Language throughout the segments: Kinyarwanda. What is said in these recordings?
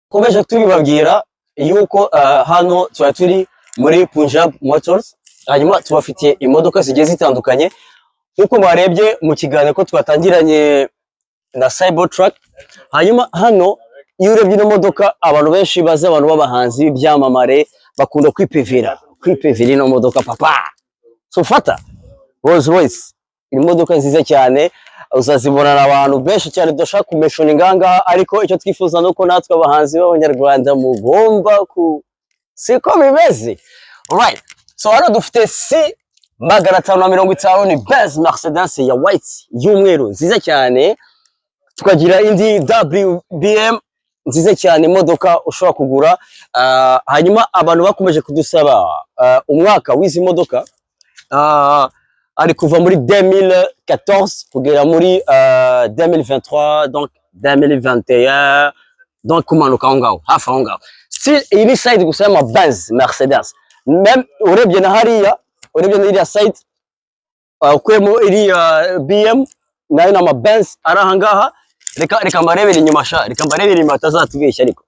Komeje tubibabwira yuko hano tuba turi muri Punjab Motors, hanyuma tubafitiye imodoka zigiye zitandukanye nk'uko mwarebye mu kiganiro ko twatangiranye na Cybertruck. Hanyuma hano iyo urebye ino modoka, abantu benshi bazi, abantu b'abahanzi b'ibyamamare bakunda kwipevera ino modoka, papa. So fata Rolls Royce, imodoka nziza cyane, uzazibonana abantu benshi cyane. Tudashaka kumentioninga aha ngaha, ariko icyo twifuza ni uko natwe abahanzi b'Abanyarwanda mugomba ku siko bimeze. Alright, so hano dufite C 550, ni Benz Mercedes ya white, y'umweru, nziza cyane. Tukagira indi WBM nziza cyane, imodoka ushobora kugura. Hanyuma abantu bakomeje kudusaba umwaka w'izi modoka, ari kuva muri 2014 kugera muri 2023, donc 2021, donc kumanuka aho ngaho, hafi aho ngaho. Still iyi ni side gusa y'ama Benz Mercedes. Même urebye na hariya, urebye na iriya side, ukuyemo iriya BM, nayo ni ama Benz ari aha ngaha. Reka mbarebere inyuma sha, reka mbarebere inyuma batazatubeshya. Ariko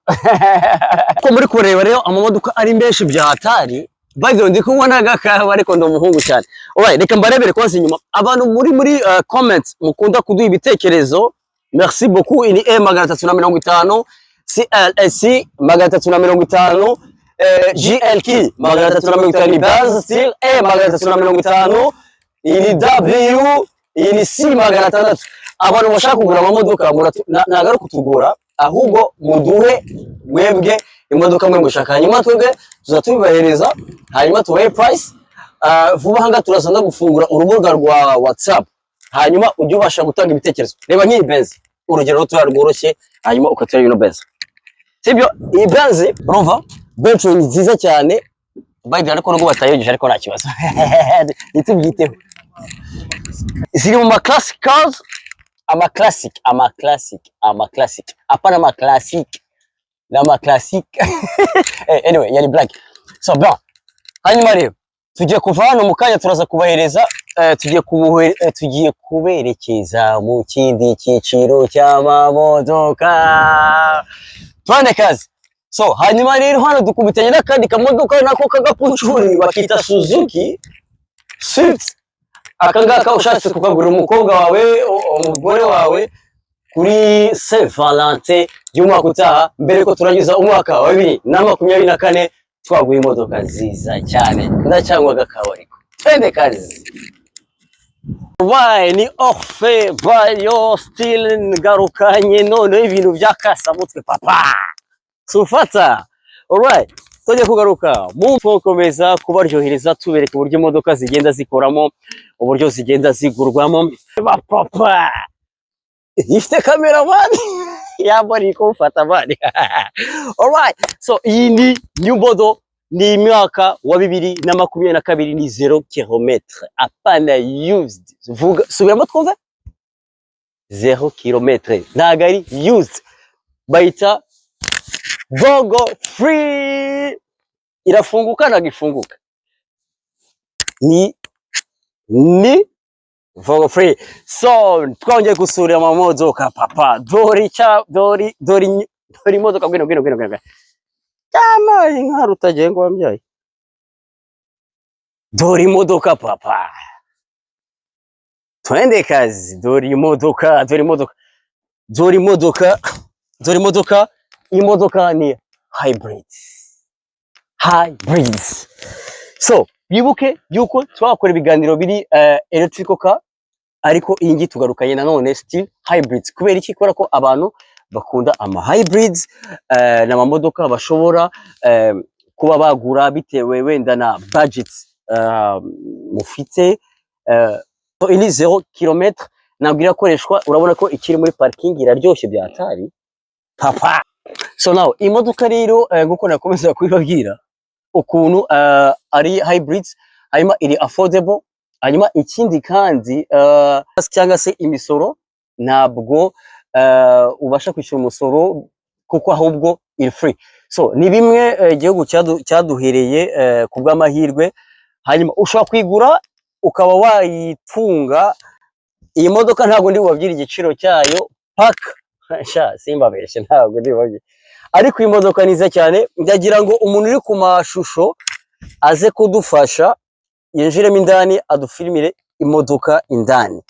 ko muri kureba rero amamodoka ari menshi bya hatari. By the way, ndi kunywa n'agakawa, ariko ndi umuhungu cyane. Alright, reka mbarebere kwanza inyuma. Abantu muri comments mukunda kuduha ibitekerezo, merci beaucoup. Ini E 350, CLSC 350, GLK 350, ni Benz still E 350, iyi ni W, iyi ni C 600. Abantu bashaka kugura amamodoka, ntabwo ari ukutugura, ahubwo muduhe mwebwe imodoka mwe mushaka, hanyuma twebwe tuza tubibahereza, hanyuma tubahe price. Vuba aha ngaha turaza no gufungura urubuga rwa WhatsApp, hanyuma ujye ubasha gutanga ibitekerezo. Reba nk'iyi Benz, urugero rutoya rworoshye, hanyuma ukatura ino Benz, sibyo? Iyi Benz, urumva Benz ni nziza cyane by the way, ariko nubwo batayogeje, ariko nta kibazo, ntitubyiteho. Ziri mu ma classic cars, ama classic, ama classic, ama classic, apana ama classic n'ama classic. Anyway, yari black, so bon. Hanyuma rero tugiye kuva hano mu kanya, turaza kubahereza, tugiye kuberekeza mu kindi cyiciro cy'amamodoka. Twande kazi. So hanyuma rero hano dukubitanye n'akandi kamodoka nako kagapucuri bakita Suzuki Swift. Aka ngaka ushatse kukagurira umukobwa wawe, umugore wawe kuri Saint Valentin y'umwaka utaha, mbere ko turangiza umwaka wa 2024, twaguye imodoka nziza cyane. Ndacyangwa agakawa, ariko twende kazi. Wayi, ni Orphe Bayo, still ngarukanye noneho ibintu by'akasamutwe, papa sufata. Alright, tujye kugaruka mu gukomeza kubaryohereza, tubereka uburyo imodoka zigenda zikoramo, uburyo zigenda zigurwamo. Ba papa ifite cameraman yambariye kumufata man. Alright, so iyi ni new model, ni imyaka wa 2022, ni 0 kilometre, apana used. Vuga, subiramo twumve. 0 kilometre, ntabwo ari used. Bayita Vogo Free. Irafunguka? Ntabwo ifunguka. Ni Vogo Free. So twongeye gusura amamodoka, papa. Dore icya, dore, dore, dore imodoka. Ngwino, ngwino, ngwino, ngwino. Cyamaye nka rutagengwa wambyaye. Dore imodoka, papa, twende kazi. Dore imodoka, dore imodoka, dore imodoka, dore imodoka. Imodoka ni hybrid, hybrid. So bibuke yuko twakora ibiganiro biri electrical car, ariko iyi ngiyi tugarukanye nanone still hybrid. Kubera iki? Kubera ko abantu bakunda ama hybrids, n'amamodoka bashobora kuba bagura bitewe wenda na budget mufite. So ini 0 kilometre, ntabwo irakoreshwa, urabona ko ikiri muri parking, iraryoshye bya hatari, papa. So now imodoka rero, nkuko nakomeza kubibabwira ukuntu ari hybrid, hanyuma iri affordable. Hanyuma ikindi kandi, cyangwa se imisoro, ntabwo ubasha kwishyura umusoro kuko ahubwo iri free. So ni bimwe igihugu cyaduhereye ku bw'amahirwe. Hanyuma ushobora kuyigura ukaba wayitunga. Iyi modoka ntabwo ndi bubabwire igiciro cyayo paka sha, simbabeshye, ntabwo ndi bubabwire. Ariko iyi modoka ni nziza cyane. Ndagira ngo umuntu uri ku mashusho aze kudufasha yinjiremo indani, adufirimire imodoka indani.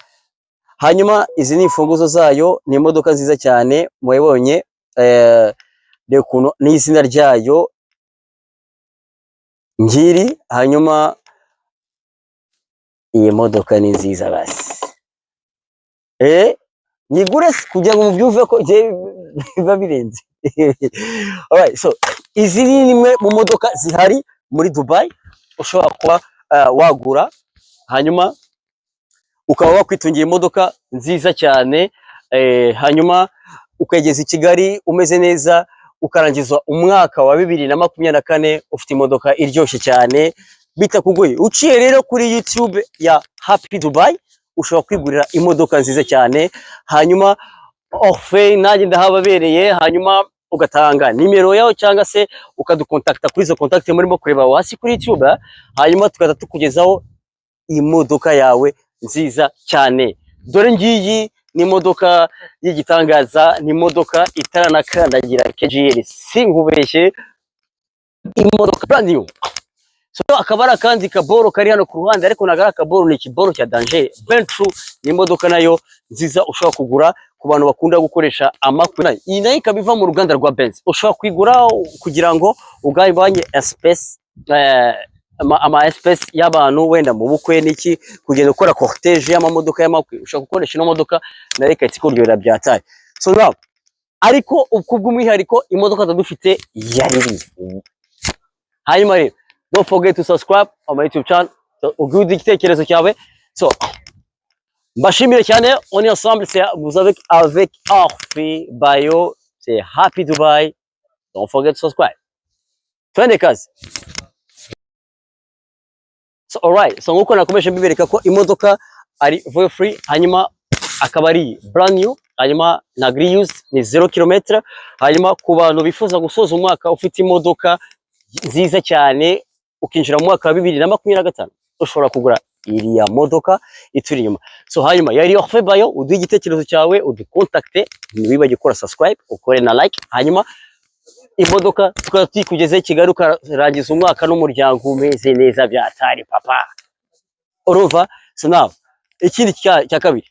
Hanyuma izi ni imfunguzo zayo. Ni imodoka nziza cyane, murabibonye. Reba ukuntu n'izina ryayo ngiri. Hanyuma iyi modoka ni nziza. Basi nyigure se kugira ngo mubyumve ko njye biba birenze. Alright, so izi ni imwe mu modoka zihari muri Dubai ushobora kuba wagura, hanyuma ukaba wakwitungira imodoka nziza cyane, hanyuma ukageza i Kigali umeze neza, ukarangiza umwaka wa 2024 ufite imodoka iryoshye cyane bitakugoye. Uciye rero kuri YouTube ya Happy Dubai ushobora kwigurira imodoka nziza cyane. Hanyuma Orphe nanjye ndahababereye. Hanyuma ugatanga nimero yawe cyangwa se ukadukontakta kuri izo contact murimo kureba hasi kuri YouTube, hanyuma tukaza tukugezaho imodoka yawe nziza cyane. Dore ngiyi ni imodoka y'igitangaza, ni imodoka itaranakandagira KGL, sinkubeshye, imodoka brand new. So akaba ari akandi kaboro kari hano ku ruhande, ariko ntabwo ari akaboro, ni ikiboro cya danger. Ventru ni imodoka nayo nziza ushobora kugura ku bantu bakunda gukoresha amakwe. Iyi nayo ikaba iva mu ruganda rwa Benz. Ushobora kuyigura kugira ngo ugabanye espace, ama espace y'abantu wenda mu bukwe n'iki, kugenda ukora cortège y'amamodoka y'amakwe. Ushobora gukoresha ino modoka nayo ikahita ikuryohera byataye. So now, ariko kubw'umwihariko imodoka dufite yariri. Hanyuma rero, don't forget to subscribe on my YouTube channel. So, uguhe igitekerezo cyawe. So mbashimire cyane. On est ensemble, c'est vous avec Orphe Bayo, c'est Happy Dubai. Don't forget to subscribe. Twende kazi. So alright, so nkuko nakomeje mbibereka ko imodoka ari very free, hanyuma akaba ari brand new, hanyuma ntabwo iri used, ni 0 km. Hanyuma ku bantu bifuza gusoza umwaka ufite imodoka nziza cyane, ukinjira mu mwaka wa 2025, ushobora kugura iriya modoka ituri inyuma. So hanyuma yari Orphe Bayo. Uduhe igitekerezo cyawe, udukontakte, ntiwibagire gukora subscribe, ukore na like. Hanyuma imodoka tukaba tuyikugeze i Kigali, ukarangiza umwaka n'umuryango umeze neza byatari papa, urumva? So now, ikindi cya kabiri,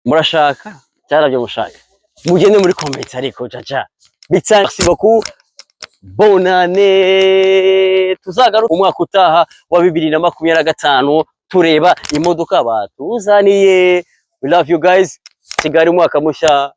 murashaka cyarabyo mushaka, mugende muri comment. Ariko jaja, big time, merci beaucoup, bonane. Tuzagaruka umwaka utaha wa 2025 tureba imodoka batuzaniye. We love you guys. Kigali, umwaka mushya.